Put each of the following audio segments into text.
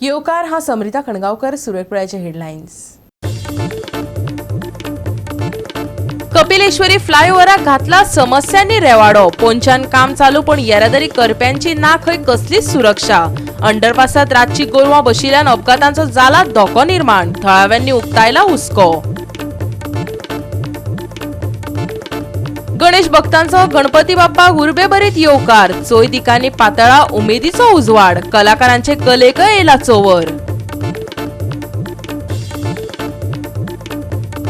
येवकार हा समरिता खणगांवकर. सुरवेक पळयाचे हेडलायन्स. कपिलेश्वरी फ्लायओव्हराक घातला समस्यांनी रेवाडो. पोंच्यान काम चालू पण येरादारी करप्यांची ना खंय कसलीच सुरक्षा. अंडरपासात रातची गोरवां बशिल्ल्यान अपघातांचो जाला धोको निर्माण. थळाव्यांनी उक्तायला हुस्को. गणेश भक्तांचो गणपती बाप्पा उर्बेभरीत येवकार. चोय दिकांनी पातळा उमेदीचो उजवाड. कलाकारांचे कलेकय येयला चोवर.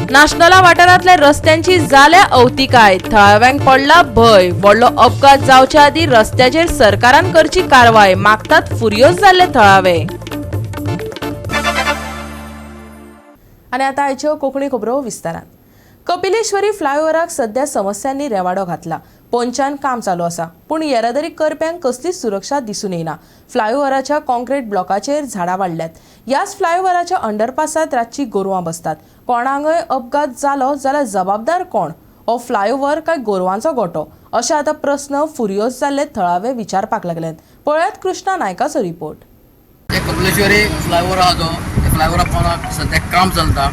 नाशनोला वाठारांतल्या रस्त्यांची जाल्या अवतिकाय. थळाव्यांक पडला भंय. व्हडलो अपघात जावचे आदीं रस्त्याचेर सरकारान करची कारवाय. मागतात फुर्योज जाल्ले थळावे. आनी आतां आयच्यो कोंकणी खबरो विस्तारान. कपिलेश्वरी फ्लायओव्हराक सध्या समस्यांनी रेवाडो घातला. पोंच्यान काम चालू आसा पूण येरादारी करप्यांक कसलीच सुरक्षा दिसून येना. फ्लायओव्हराच्या कॉन्क्रीट ब्लॉकाचेर झाडां वाडल्यात. ह्याच फ्लायओव्हराच्या अंडरपासात रातची गोरवां बसतात. कोणाकय अपघात जालो जाल्यार जबाबदार कोण? हो फ्लायओव्हर काय गोरवांचो गोटो? अशे आतां प्रस्न फुर्योज जाल्ले थळावे विचारपाक लागल्यात. पळयात कृष्णा नायकाचो रिपोर्ट. ते कपलेश्वरी फ्लायओव्हर आहा तो त्या फ्लायओव्हरा पोंदाक सद्याक काम चलता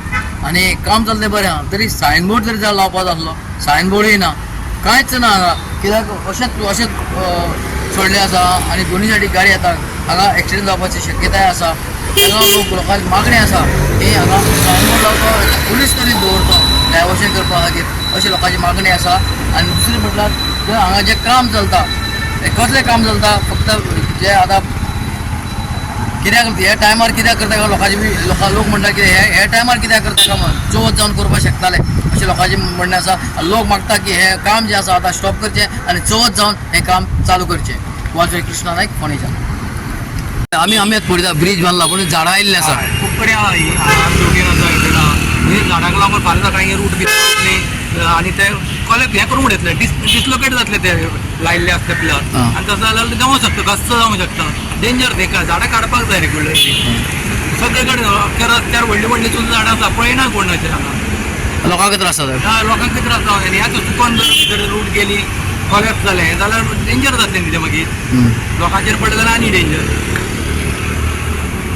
आनी काम चलता बरें आहा तरी सायन बोर्ड जरी जाल्यार लावपाक जाल्लो, सायन बोर्डूय ना, कांयच ना हांगा. कित्याक अशेंच अशेंच सोडलें आसा आनी दोनी सायडीक गाडी येता, हांगा एक्सिडंट जावपाची शक्यताय आसा. हांगा लोक लोकांची मागणी आसा की हांगा सायन बोर्ड लावचो, पुलीस तरी दवरचो डायवर्शन करपा खातीर, अशी लोकांची मागणी आसा. आनी दुसरें म्हटल्यार जर हांगा जें काम चलता तें कसलें काम चलता, फक्त जे आतां कित्याक ह्या टायमार कित्याक करता काय लोकांची बी लोकां लोक म्हणटा की हे ह्या टायमार कित्याक करता काय म्हण, चवथ जावन करपाक शकताले अशें लोकांचें म्हणणें आसा. आनी लोक मागता की हें काम जें आसा आतां स्टॉप करचें आनी चवथ जावन हें काम चालू करचें. वाजय कृष्णा नायक, फोंडेच्यान. आमी आमी पळयता ब्रीज बांदला पूण झाडां आयिल्लीं आसा. खूब कडेन आहा ही, हांगा चवथीन आसा, हेवटेन आहा. म्हणजे झाडांक लागून फाल्यां सकाळीं रूट बी न्ही आनी ते कॉलेज हें करून उडयतले, डिसलोकेट जातले ते लायिल्ले आसले पिलर. आनी तसो जाल्यार जावंक शकता, कच्च जावंक शकता, डेंजर. ते झाडां काडपाक जाय रेगुलरली सगळे कडेन. अख्ख्या रस्त्यार व्हडली व्हडली सुद्दां झाडां आसा, पळयना कोण अशें हांगा. लोकांक त्रास जाता. हय, लोकांक त्रास जावंक जाय न्ही. आतां चुकोन जर भितर रूट गेली, कॉलेप्स जालें जाल्यार डेंजर जातलें न्ही तें मागीर. लोकांचेर पडलें जाल्यार आनी डेंजर.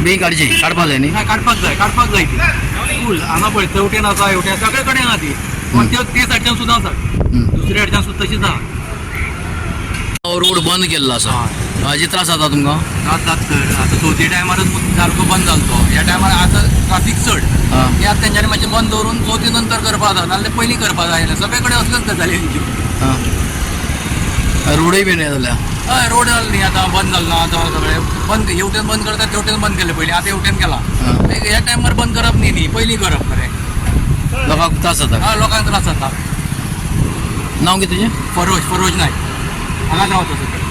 बी काडची, काडपाक जाय न्ही. ना, काडपाक जाय, काडपाक जाय ती फूल. हांगा पळय तेवटेन आसा, हेवटेन, सगळे कडेन आहा ती. पूण त्यो ते सायडच्यान सुद्दां आसा, दुसऱ्या सायडच्यान सुद्दां तशीच आहा. रोड बंद केल्लो आसा, हाजे त्रास जाता तुमकां? त्रास जाता सर. आतां चवथी टायमारच सारको बंद जालो तो. ह्या टायमार आतां ट्राफीक चड. ते आतां तेंच्यांनी मातशें बंद दवरून चवथी नंतर करपाक जाता, नाल्यार पयलीं करपाक जाय आसलें. सगळे कडेन असल्योच गजाली तेंच्यो. रोडूय बी न्ही जाल्यार. हय, रोड जालो न्ही आतां, बंद जालो ना आतां. सगळें बंद, हेवटेन बंद करता, तेवटेन बंद केलें पयलीं, आतां हेवटेन केलां. ह्या टायमार बंद करप न्ही न्ही, पयलीं करप मरे. लोकांक त्रास जाता. हय, लोकांक त्रास जाता. नांव कितें तुजें? फरोज, फरोज नायक. हांगाच रावता सगळें.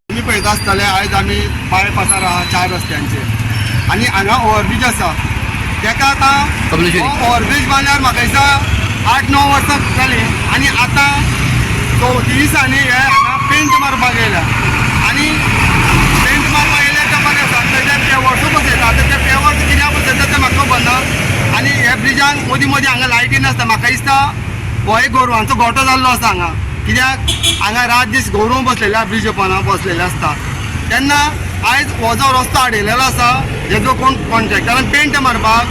तुमी पळयता आसतले, आयज आमी बायपासार आहा चार रस्त्यांचेर आनी हांगा ओवरब्रीज आसा. तेका आतां कबलेश्वरी. हो ओवरब्रीज बांदल्यार म्हाका दिसता 8-9 वर्सां जालीं आनी आतां चवथी दिसांनी हे हांगा पेंट मारपाक येयल्या. आनी पेंट मारपाक येयल्यार तें बरें आसा, तेजे पेवर्सूय बसयता. आतां ते पेवर्स कित्याक बसयता तें म्हाका खबर ना. आनी हे ब्रिजान मदीं मदीं हांगा लायटी नासता. म्हाका दिसता हो एक गोरवांचो गोठो जाल्लो आसा हांगा, कित्याक हांगा रात दीस गोरवां बसलेले, ब्रिज पोंदा बसलेले आसता. तेन्ना आयज हो जो रस्तो आडयलेलो आसा, हेजो कोण कॉन्ट्रॅक्टरान पेंट मारपाक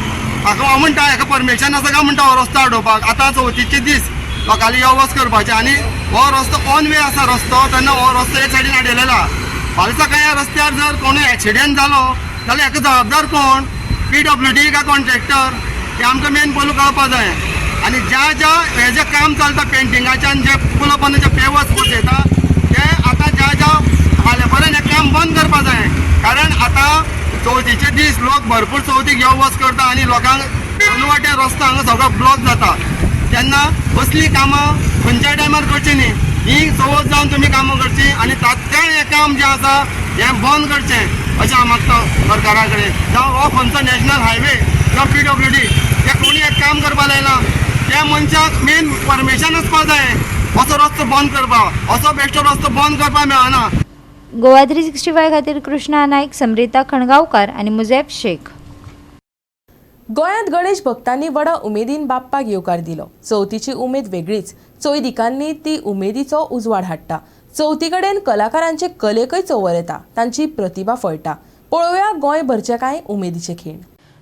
म्हाका हांव म्हणटा, हेका परमिशन आसा काय म्हणटा हो रस्तो आडोवपाक? आतां चवथीचे दीस, लोकांनी यो वच करपाचें आनी हो रस्तो ऑन वे आसा रस्तो, तेन्ना हो रस्तो एक सायडीन आडयलेलो आहा. फाल्यां सकाळीं ह्या रस्त्यार जर कोणूय एक्सिडंट जालो जाल्यार हेका जबाबदार कोण? पीडब्ल्यूडी काय कॉन्ट्रॅक्टर? हें आमकां मेन पयलू कळपाक जाय. आनी ज्या ज्या हें जें काम चलता पेंटिंगाचें आनी जे पुला पोंदा जे पेवर्स बसयता ते आतां ज्या ज्या फाल्यां पर्यंत हें काम बंद करपाक जाय, कारण आतां चवथीचे दीस, लोक भरपूर चवथीक यो वच करता आनी लोकांक दोनूय वाटेन रस्तो हांगा सगळो ब्लॉक जाता. तेन्ना असलीं कामां खंयच्याय टायमार करचीं न्ही. ही चवथ जावन तुमी कामां करचीं आनी तात्काळ हें काम जें आसा हें बंद करचें अशें हांव मागता सरकारा कडेन. जावं हो खंयचो नॅशनल हायवे जावं पीडब्ल्यूडी, ते कोणी एक काम करपाक लायला त्या मनशाक मेन परमिशन आसपाक जाय असो रस्तो बंद करपाक. असो बेश्टो रस्तो बंद करपाक मेळना. गोवा 365 खातीर कृष्णा नायक, समृता खणगांवकार आनी मुजेब शेख. गोंयांत गणेश भक्तांनी व्हडा उमेदीन बाप्पाक येवकार दिलो. चवथीची उमेद वेगळीच. चोय दिकांनी ती उमेदीचो उजवाड हाडटा. चवथी कडेन कलाकारांचे कलेकय चंवर येता, तांची प्रतिभा फळटा. पळोवया गोंयभरचे कांय उमेदीचे खीण.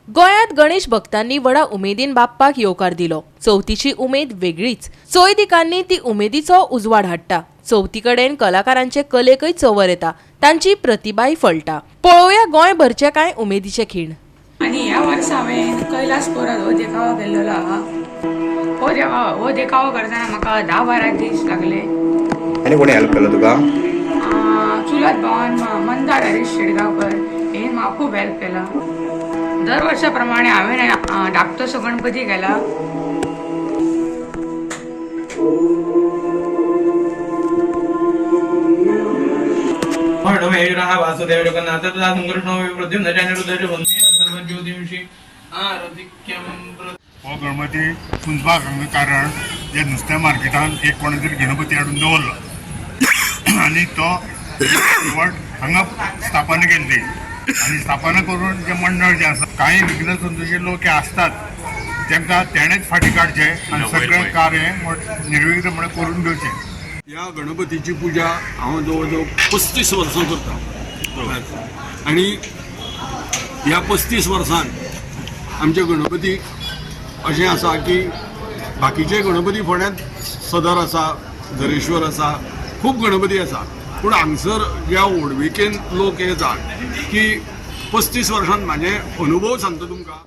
गोंयांत गणेश भक्तांनी व्हडा उमेदीन बाप्पाक येवकार दिलो. चवथीची उमेद वेगळीच. चोंय दिकांनी ती उमेदीचो उजवाड हाडटा. चवथी कडेन कलाकारांचे कलेकय चंवर येता, तांची प्रतिभाय फळटा. पळोवया गोंयभरचे कांय उमेदीचे खीण. आनी ह्या वर्सा हांवें कैलास कोरल हो देखावो केल्लो आहा. हो देखावो हो देखावो करतना म्हाका 10-12 दीस लागले. आनी कोणी हेल्प केलो तुका? चुलत भावान मंदार हरीश शेडगांवकर हें म्हाका खूब हेल्प केला. दर वर्सा प्रमाणे हांवें धाकटोसो गणपती केला. हो गणपती पुंजपाक कारण जे नुस्त्या मार्केटान एक कोणे तरी गणपती हाडून दवरलो आनी तो वट हांगा स्थापना केल्ली आनी स्थापना करून जे मंडळ जे आसा कांय विघ्न संतोषी लोक हे आसतात तांकां तेणेच फाटीं काडचे आनी सगळें कार्य निर्विघ्न म्हण करून घेवचें. ह्या गणपतीची पुजा हांव जवळ जवळ 35 वर्सां करता आनी ह्या 35 वर्सान आमच्या गणपतीक अशें आसा की बाकीचे गणपती फोंड्यांत सदर आसा, झरेश्वर आसा, खूब गणपती आसा, पूण हांगसर ज्या व्हडविकेन लोक येतात की 35 वर्सांत म्हाजे अनुभव सांगता तुमकां.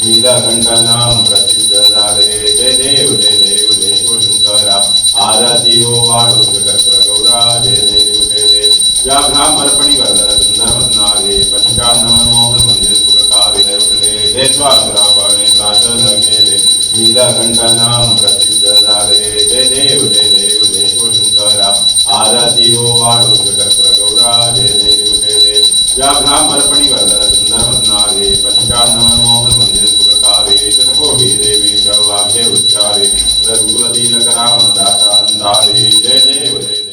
नीलकंठ नाम प्रसिद्ध झाले. जय देव जय देव जय शिवशंकरा आरती ओ वाढू कर्पूर गौरा. जय देव जय देव व्याघ्रामर्पणी वरदर सुंदर मदनारे पंचानन मनमोहन मंदिर सुखकारे जय स्वासरापणे प्रार्थना केले. नीलकंठ नाम प्रसिद्ध झाले. जय देव जय देव जय शिवशंकरा आरती ओ वाढू कर्पूर गौरा. जय देव जय देव व्याघ्रामर्पणी वरदर सुंदर मदनारे पंचानन मनमोहन मंदिर सुखकारे शतकोटी देवी वाघे उच्चारे रघुकुलतिलक रामदास अंधारे. जय देव जय देव.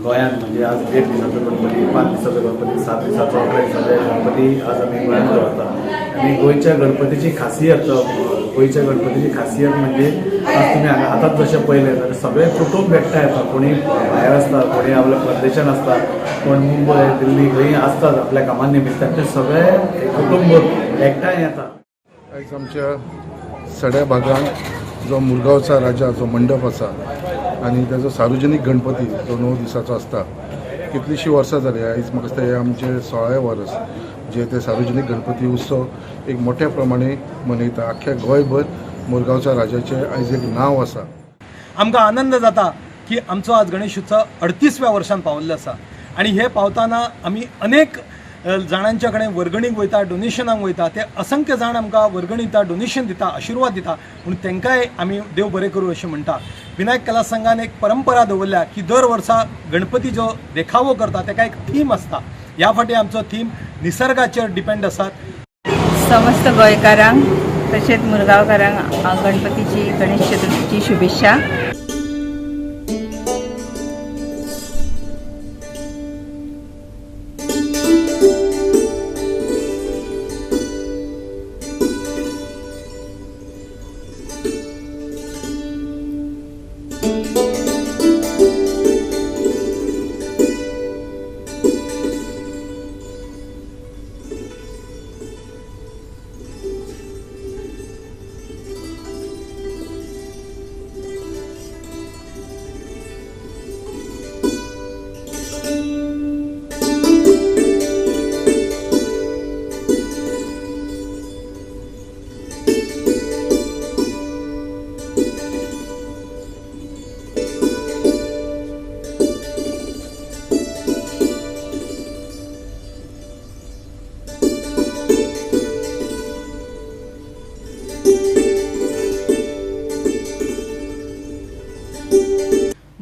गोंयांत म्हणजे आज 1 दिसाचो गणपती, 5 दिसाचो गणपती, 7 दिसाचो, 11 दिसाचो गणपती आज आमी गोंयांत दवरता. आनी गोंयच्या गणपतीची खासियत, गोंयच्या गणपतीची खासियत म्हणजे आज तुमी हांगा आतांच जशें पळयलें जाल्यार सगळें कुटूंब एकठांय येता. कोणी भायर आसता, कोणी आपल्या परदेशान आसता, कोण मुंबय दिल्ली खंय आसतात आपल्या कामा निमित्तान, ते सगळे कुटूंब एकठांय येता. आयज आमच्या सड्या भागांत जो मुरगांवचा राजा जो मंडप आसा आनी ताजो सार्वजनीक गणपती जो 9 दिसाचो आसता, कितलींशीं वर्सां जालीं आयज म्हाका दिसता हें आमचें 16वें वर्स जे ते सार्वजनीक गणपती उत्सव एक मोठ्या प्रमाणे मनयता. आख्ख्या गोंयभर मुरगांवच्या राजाचें आयज एक नांव आसा. आमकां आनंद जाता की आमचो आज गणेश उत्सव 38व्या वर्षान पावल्लो आसा आनी हे पावताना आमी अनेक जाणांच्या कडेन वर्गणीक वयता, डोनेशनाक वयता, ते असंख्य जाण आमकां वर्गणी दिता, डोनेशन दिता, आशिर्वाद दिता, म्हणून तांकांय आमी देव बरें करूं अशें म्हणटा. विनायक कला संघान एक परंपरा दवरल्या की दर वर्सा गणपती जो देखावो करता ताका एक थीम आसता. ह्या फाटी आमचो थीम निसर्गाचेर डिपेंड आसात. समस्त गोंयकारांक तशेंच मुरगांवकारांक गणपतीची, गणेश चतुर्थीची शुभेच्छा.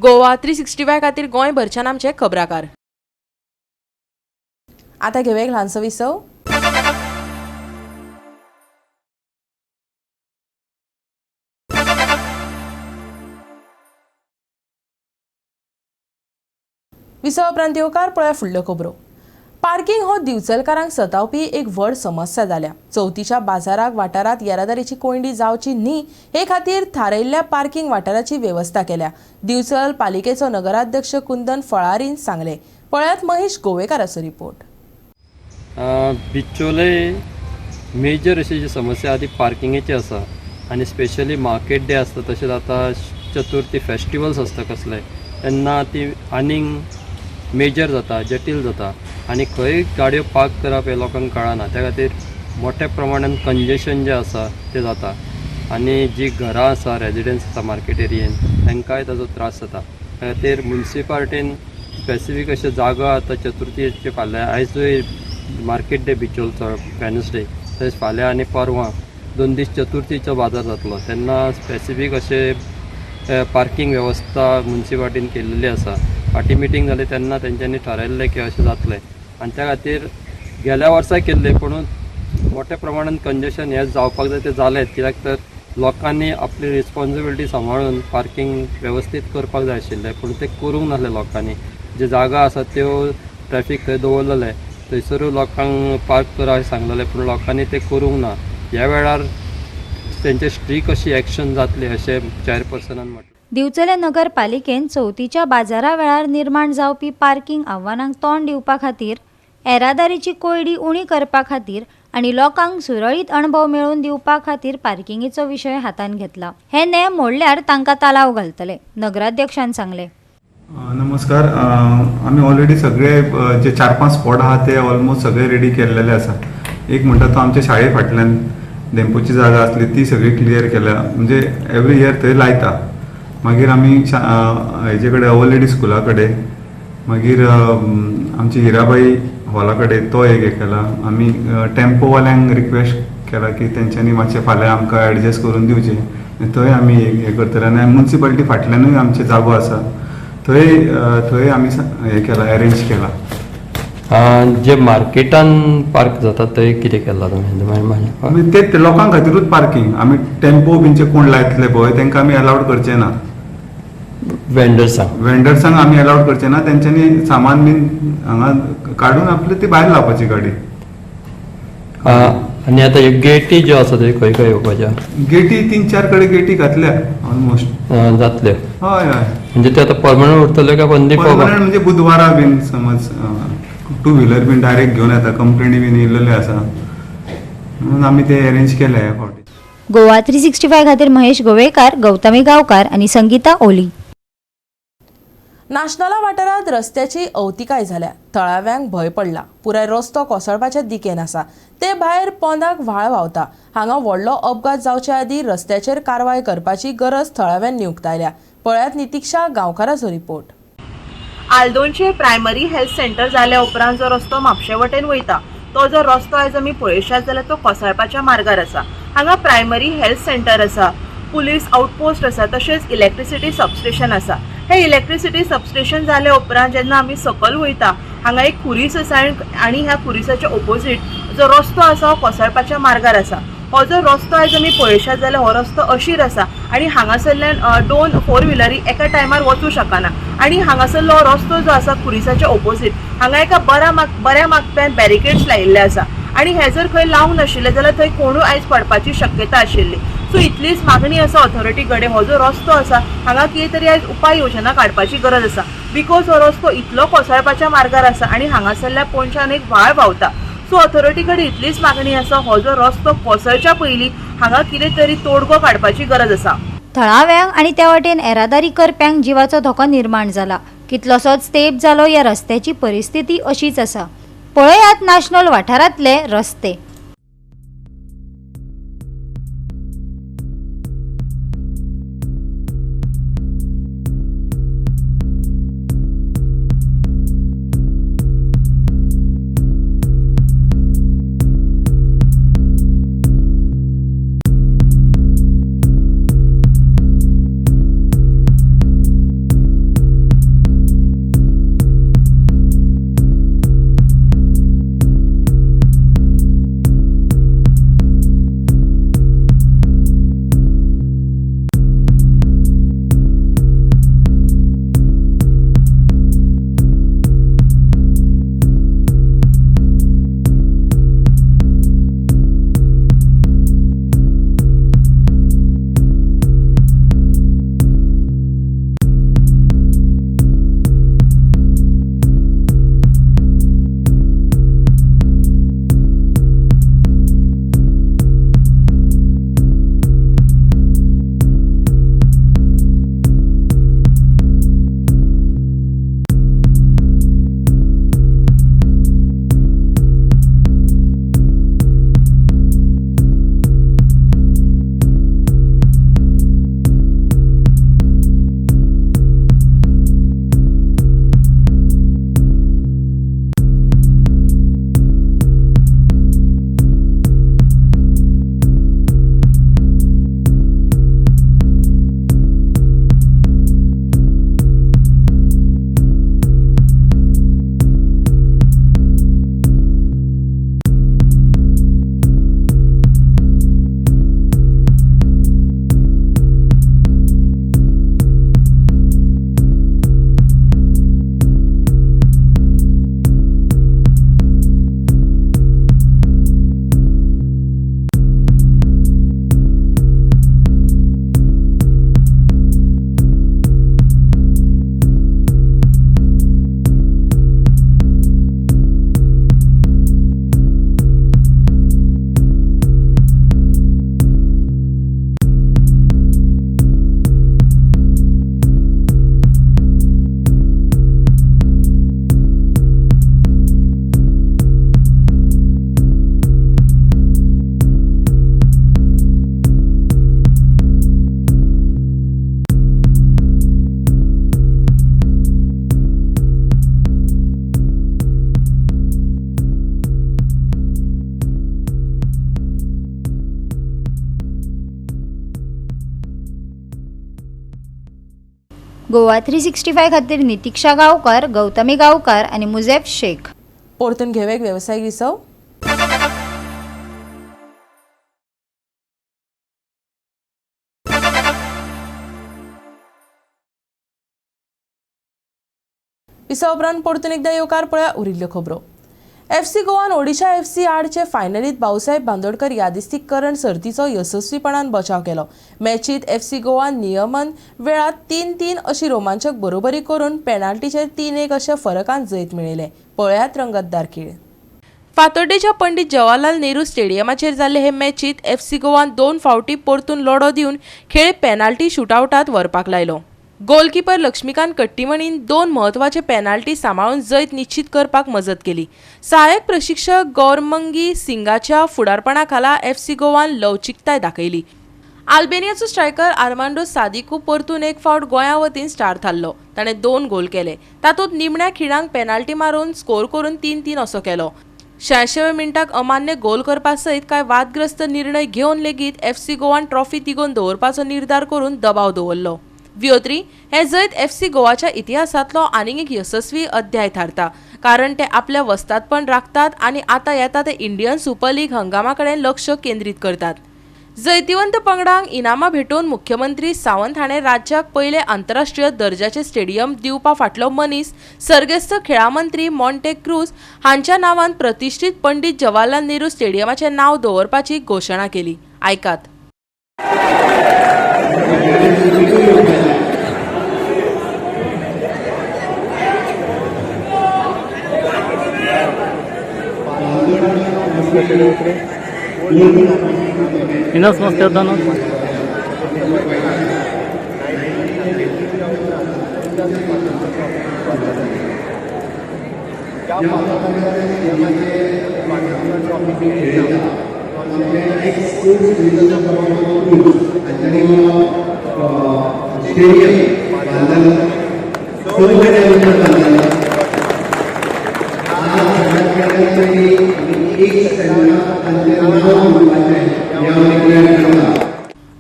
गोवा 365 खातीर गोंयभरच्यान आमचे खबराकार. आतां घेवया एक ल्हानसो विसव. विसव उपरांत येवकार पळया फुडल्यो खबरो. पार्किंग हो दिवचलकारांक सतावपी एक व्हड समस्या जाल्या. चवथीच्या बाजाराक वाठारांत येरादारीची कोंयडी जावची न्ही हे खातीर थारायिल्ल्या पार्किंग वाठाराची वेवस्था केल्या. दिवचल पालिकेचो नगराध्यक्ष कुंदन फळारीन सांगले. पळयात महेश गोवेकाराचो रिपोर्ट. बिचोले मेजर अशी जी समस्या आहा ती पार्किंगेची आसा आनी स्पेशली मार्केट डे आसता, तशेंच आतां चतुर्थी फेस्टिवल्स आसता कसले तेन्ना ती आनीक मेजर जाता, जटील जाता आनी खंय गाडयो पार्क करप हें लोकांक कळना. त्या खातीर मोठ्या प्रमाणान कंजेशन जें आसा तें जाता आनी जी घरां आसा, रेजिडन्स आसा मार्केट एरियेन तांकांय ताजो त्रास जाता. त्या खातीर मुन्सिपालिटीन स्पेसिफीक अश्यो जागा आतां चतुर्थीचे फाल्यां आयजूय मार्केट डे बिचोलचो वेनसडे, तशेंच फाल्यां आनी परवां 2 दीस चतुर्थीचो बाजार जातलो तेन्ना स्पेसिफीक अशें पार्किंग वेवस्था मुन्सिपालिटीन केल्लेली आसा. फाटीं मिटींग जाली तेन्ना तेंच्यांनी थारायल्लें की अशें जातलें आनी त्या खातीर गेल्या वर्सा केल्लें, पूण मोठ्या प्रमाणान कंजेशन हें जावपाक जाय तें जालेंच. कित्याक तर लोकांनी आपली रिस्पॉन्सिबिलिटी सांबाळून पार्किंग वेवस्थीत करपाक जाय आशिल्लें, पूण तें करूंक नासलें लोकांनी. जे जागा आसा त्यो ट्रॅफीक थंय दवरलेले थंयसरूय लोकांक पार्क करा अशें सांगलेलें, पूण लोकांनी तें करूंक ना. ह्या वेळार तेंचे स्ट्रीक अशी एक्शन जातली अशें चेअरपर्सनान म्हटलें. दिवचले नगरपालिकेन चवथीच्या बाजारा वेळार निर्माण जावपी पार्किंग आव्हानांक तोंड दिवपा खातीर, येरादारीची कोंयडी उणी करपा खातीर आनी लोकांक सुरळीत अणभव मेळोवन दिवपा खातीर पार्किंगेचो विशय हातांत घेतला. हे नेम मोडल्यार तांकां तालाव घालतले, नगराध्यक्षान सांगले. नमस्कार. आमी ऑलरेडी सगळे जे 4-5 स्पॉट आहा ते ऑलमोस्ट सगळे रेडी केल्लेले आसा. एक म्हणटा तो आमच्या शाळे फाटल्यान धेंपोची जागा आसली ती सगळी क्लियर केल्या, म्हणजे एवरी इयर थंय लायता. मागीर आमी हेजे कडेन our lady स्कुला कडेन, मागीर आमची हिराबाई हॉला कडेन तो एक हे केला. आमी टेम्पोवाल्यांक रिक्वेस्ट केला की तेंच्यांनी मातशें फाल्यां आमकां एडजस्ट करून दिवचें, थंय आमी हें करतले. आनी मुन्सिपालिटी फाटल्यानूय आमचे जागो आसा थंय थंय आमी हें केला, एरेंज केला. जे मार्केटान पार्क जाता थंय कितें केलां तुमी? आमी ते लोकां खातीरूच पार्किंग, आमी टेम्पो बीनचे कोण लायतले पळय तांकां आमी अलावड करचे ना. वेंडर्सांक आमी अलावड करचे ना, तेंच्यांनी सामान बीन हांगा काडून आपले ती भायर लावपाची गाडी. आनी आतां ह्यो गेटी ज्यो आसा त्यो खंय खंय येवपाच्यो? गेटी 3-4 कडेन गेटी घातल्या ऑलमोस्ट जातल्यो. हय हय. म्हणजे ते आतां परमनंट उरतल्यो काय बंदी? परमनंट म्हणजे बुधवारा बीन समज टू व्हिलर बीन डायरेक्ट घेवन येता, कंप्लेनी बीन येयल्ले आसा म्हणून आमी ते अरेंज केले ह्या फावटी. गोवा 365 खातीर महेश गोवेकार, गौतमी गांवकार आनी संगीता ओली. नाशनाला वाठारांत रस्त्याची अवतिकाय जाल्या. थळाव्यांक भंय पडला. पुराय रस्तो कोसळपाच्या दिकेन आसा. ते भायर पोंदाक व्हाळ व्हांवता. हांगा व्हडलो अपघात जावचे आदीं रस्त्याचेर कारवाय करपाची गरज थळाव्यांनी उक्तायल्या. पळयात नितिक्षा गांवकाराचो रिपोर्ट. आल्दोनचे प्रायमरी हेल्थ सेंटर जाल्या उपरांत जो रस्तो म्हापशे वटेन वयता तो जर रस्तो आयज आमी पळयशात जाल्यार तो कोसळपाच्या मार्गार आसा. हांगा प्रायमरी हेल्थ सेंटर आसा, पुलीस आउटपोस्ट आसा, तशेंच इलेक्ट्रिसिटी सबस्टेशन आसा. हे इलेक्ट्रिसिटी सबस्टेशन जाल्या उपरांत जेन्ना आमी सकयल वयता हांगा एक खुरीस आसा आनी ह्या खुरिसाच्या ओपोजीट जो रस्तो आसा हो कोसळपाच्या मार्गार आसा. हो जो रस्तो आयज आमी पळयशात जाल्यार हो रस्तो अशीर आसा आनी हांगासरल्यान 2 फोर व्हिलरी एका टायमार वचूं शकना आनी हांगासरलो रस्तो जो आसा खुरिसाच्या ओपोजीट हांगा एका बऱ्या मागप्यान बॅरिकेड्स लायिल्ले आसा आनी हे जर खंय लावंक नाशिल्ले जाल्यार थंय कोणूय आयज पडपाची शक्यता आशिल्ली. सो इतलीच मागणी आसा ऑथॉरिटी कडेन, हो जो रस्तो आसा हांगा कितें तरी आयज उपाय योजना काडपाची गरज आसा, because हो रस्तो इतलो कोसळपाच्या मार्गार आसा आनी हांगासरल्या पोनच्यान एक व्हाळ व्हांवता. सो ऑथॉरिटी कडेन इतलीच मागणी आसा, हो जो रस्तो कोसळच्या पयलीं हांगा कितें तरी तोडगो काडपाची गरज आसा. थळाव्यांक आनी त्या वटेन येरादारी करप्यांक जिवाचो धोको निर्माण जाला. कितलोसोच तेंप जालो ह्या रस्त्याची परिस्थिती अशीच आसा. पळयात नाशनोल वाठारांतले रस्ते. गोवा 365 खातीर नितिक्षा गांवकर, गौतमी गांवकर आनी मुजेफ शेख. परतून घेवेक वेवसायीक विसव. विसव उपरांत परतून एकदा येवकार पळया उरिल्ल्यो खबरो. एफसी गोवान ओडिशा एफसी आडचे फायनलीत भाऊसाहेब बांदोडकर यादिस्तीक करंड सर्तीचो येसस्वीपणान बचाव केलो. मॅचीत एफसी गोवान नियमन वेळात 3-3 अशी रोमांचक बरोबरी करून पेनाल्टीचेर 3-1 अशा फरकान जैत मेळयलें. पळयात रंगतदार खेळ. फातोड्डेच्या पंडित जवाहरलाल नेहरू स्टेडियमाचेर जाल्ले हे मॅचीत एफसी गोवान 2 फावटी परतून लढो दिवन खेळ पेनाल्टी शुटआवटात व्हरपाक लायलो. गोलकीपर लक्ष्मीकांत कट्टीमणीन 2 म्हत्वाचे पेनाल्टी सांबाळून जैत निश्चित करपाक मजत केली. सहायक प्रशिक्षक गौरमंगी सिंगाच्या फुडारपणा खाला एफसी गोवान लवचिकताय दाखयली आल्बेनियाचो स्ट्रायकर आर्मांडो सादिकू परतून एक फावट गोंया वतीन स्टार थारलो. ताणें 2 गोल केले. तातूंत निमण्या खिणाक पेनाल्टी मारून स्कोर करून 3-3 असो केलो. 86व्या मिनटाक अमान्य गोल करपा सयत कांय वादग्रस्त निर्णय घेवन लेगीत एफसी गोवान ट्रॉफी तिगोवन दवरपाचो निर्धार करून दबाव दवरलो. वियोत्री हें जैत एफसी गोवाच्या इतिहासांतलो आनीक एक यशस्वी अध्याय थारता, कारण ते आपल्या वस्तादपण राखतात आनी आतां येता ते इंडियन सुपर लीग हंगामा कडेन लक्ष केंद्रीत करतात. जैतिवंत पंगडांक इनामां भेटोवन मुख्यमंत्री सावंत हाणें राज्याक पयले आंतरराष्ट्रीय दर्जाचे स्टेडियम दिवपा फाटलो मनीस सर्गेस्त खेळा मंत्री मॉन्टे क्रूज हांच्या नांवान प्रतिश्ठीत पंडित जवाहरलाल नेहरू स्टेडियमाचें नांव दवरपाची घोशणा केली. आयकात.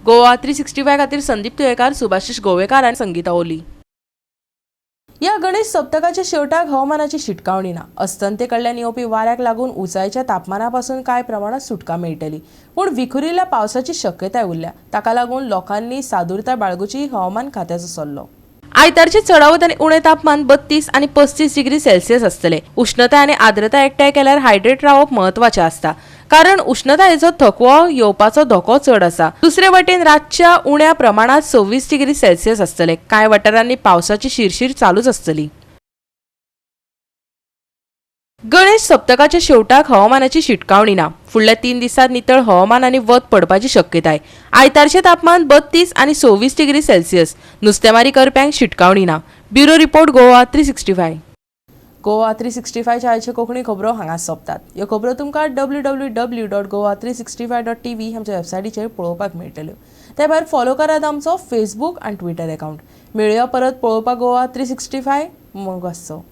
गोवा 365 खातीर संदीप तुयेकार, सुभाषिष गोवेकार आनी संगीता ओली. ह्या गणेश सप्तकाच्या शेवटाक हवामानाची शिटकावणी ना. अस्तंते कडल्यान येवपी वाऱ्याक लागून उंचायेच्या तापमाना पासून कांय प्रमाणात सुटका मेळटली, पूण विखुरिल्ल्या पावसाची शक्यताय उरल्या. ताका लागून लोकांनी सादुरताय बाळगुची हवामान खात्याचो सल्लो. आयतारचे चडावत आनी उणें तापमान 32 आनी 35 डिग्री सेल्सियस आसतले. उष्णताय आनी आर्द्रताय एकठांय केल्यार हायड्रेट रावप म्हत्वाचें आसता, कारण उष्णतायेचो थकवो येवपाचो धोको चड आसा. दुसरे वटेन रातच्या उण्या प्रमाणात 26 डिग्री सेल्सियस आसतले. कांय वाठारांनी पावसाची शिरशीर चालूच आसतली. गणेश सप्तकाच्या शेवटाक हवामानाची शिटकावणी ना. फुडल्या 3 दिसांत नितळ हवामान आनी वत पडपाची शक्यताय. आयतारचें तापमान 32 आनी 26 डिग्री सेल्सियस. नुस्तेमारी करप्यांक शिटकावणी ना. Bureau report, Goa 365. Goa 365 आयच्यो कोंकणी खबरो हांगा सोंपतात. ह्यो खबरो तुमकां www.goa365.tv आमच्या वेबसायटीचेर पळोवपाक मेळटल्यो. ते भायर फॉलो करात आमचो फेसबूक आनी ट्विटर अकावंट. मेळुया परत पळोवपाक गोवा 365. मोग आसचो.